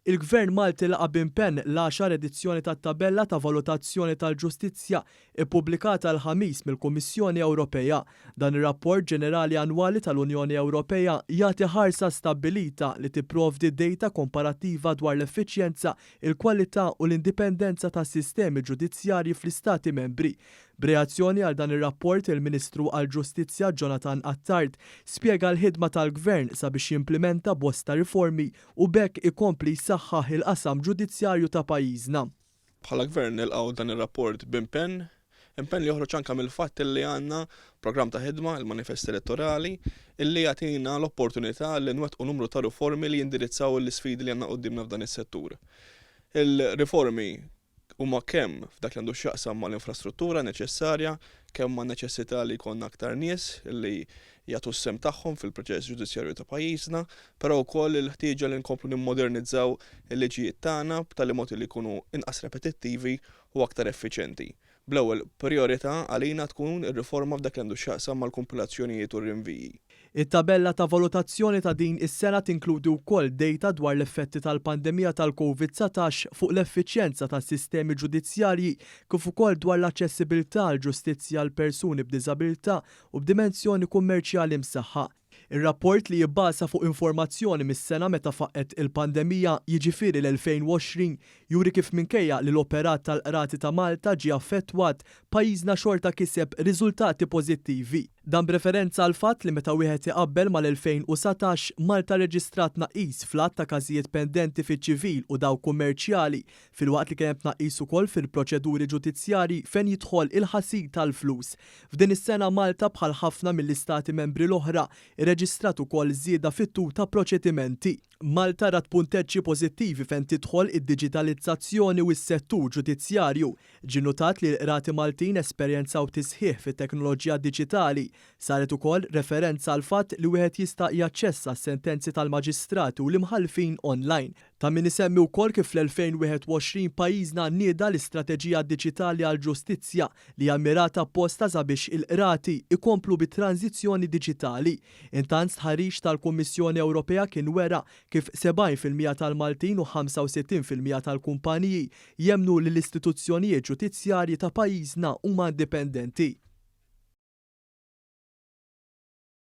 Il-Gvern Malti laqa' b'impenn l-għaxar edizzjoni tat-Tabella ta' Valutazzjoni tal-Ġustizzja ppubblikata l-Ħamis mill-Kummissjoni Ewropea. Dan ir-rapport ġenerali annwali tal-Unjoni Ewropea jagħti ħarsa stabbilita li tipprovdi dejta komparattiva dwar l-effiċjenza, il-kwalità u l-indipendenza tas-sistemi ġudizzjarji fl-Istati Membri. B'reazzjoni għal dan ir-rapport, il-Ministru għall-Ġustizzja Jonathan Attard spjega l-ħidma tal-Gvern sabiex jimplimenta bosta riformi u b'hekk ikompli jsaħħaħ il-qasam ġudizzjarju ta' pajjiżna. Bħala Gvern nilqgħu dan ir-rapport b'impenn, impenn li joħroġ anke mill-fatt illi għandna programm ta' ħidma, il-manifest elettorali, illi jagħtina l-opportunità li nwettqu numru ta' riformi li jindirizzaw l-isfidi li għandna quddiemna f'dan is-settur. Il-riformi huma kemm f'dak li għandu x'jaqsam mal-infrastruttura neċessarja, kemm man-neċessità li jkollna aktar nies li jagħtu s-sehem tagħhom fil-proċess ġudizzjarju ta' pajjiżna, però wkoll il-ħtieġa li nkomplu nimmodernizzaw il-liġijiet tagħna b'tali mod li jkunu inqas repetittivi u aktar effiċjenti. Bl-ewwel prijorità għalina tkun ir-riforma f'dak li għandu x'jaqsam mal-kumpilazzjonijiet u r-rinviji. It-tabella ta' valutazzjoni ta' din is-sena tinkludi wkoll dejta dwar l-effetti tal-pandemija tal-Covid 19 fuq l-effiċjenza tas-sistemi ġudizzjarji kif ukoll dwar l-aċċessibilità għall-ġustizzja għal persuni b'diżabilità u b'dimensjoni kummerċjali msaħħa. Ir-rapport li jibbaża fuq informazzjoni mis-sena meta faqqgħet il-pandemija, jiġifieri l-2020, juri kif minkejja li l-operat tal-Qrati ta' Malta ġie affettwat, pajjiżna xorta kiseb riżultati pożittivi. Dan b'referenza għall-fatt li meta wieħed iqabbel mal-2019, Malta rreġistrat tnaqqis fl-għadd ta' każijiet pendenti fiċ-ċivil u dawk kummerċjali, filwaqt li kien hemm tnaqqis ukoll fil-proċeduri ġudizzjarji fejn jidħol il-ħasil tal-flus. F'din is-sena Malta bħal ħafna mill-istati membri l-oħra irreġistrat ukoll żieda fit-tul ta' proċedimenti. Malta rat punteġġi pożittivi fejn tidħol id-diġitalizzazzjoni u s-settur ġudizzjarju. Ġie nnutat li l-qrati Maltin esperjenzaw tisħiħ fit-teknoloġija diġitali. Saret ukoll referenza għall-fatt li wieħed jista' jaċċessa s-sentenzi tal-maġistrati u l-imħallfin online. Ta' min isemmi wkoll kif fl-2021 pajjiżna nieda l-Istrateġija Diġitali għall-Ġustizzja li hija mmirata apposta sabiex il-qrati jkomplu bit-tranżizzjoni diġitali. Intant stħarriġ tal-Kummissjoni Ewropea kien wera kif 70% tal-Maltin u 65% tal-kumpaniji jemmnu li l-istituzzjonijiet ġudizzjarji ta' pajjiżna huma indipendenti.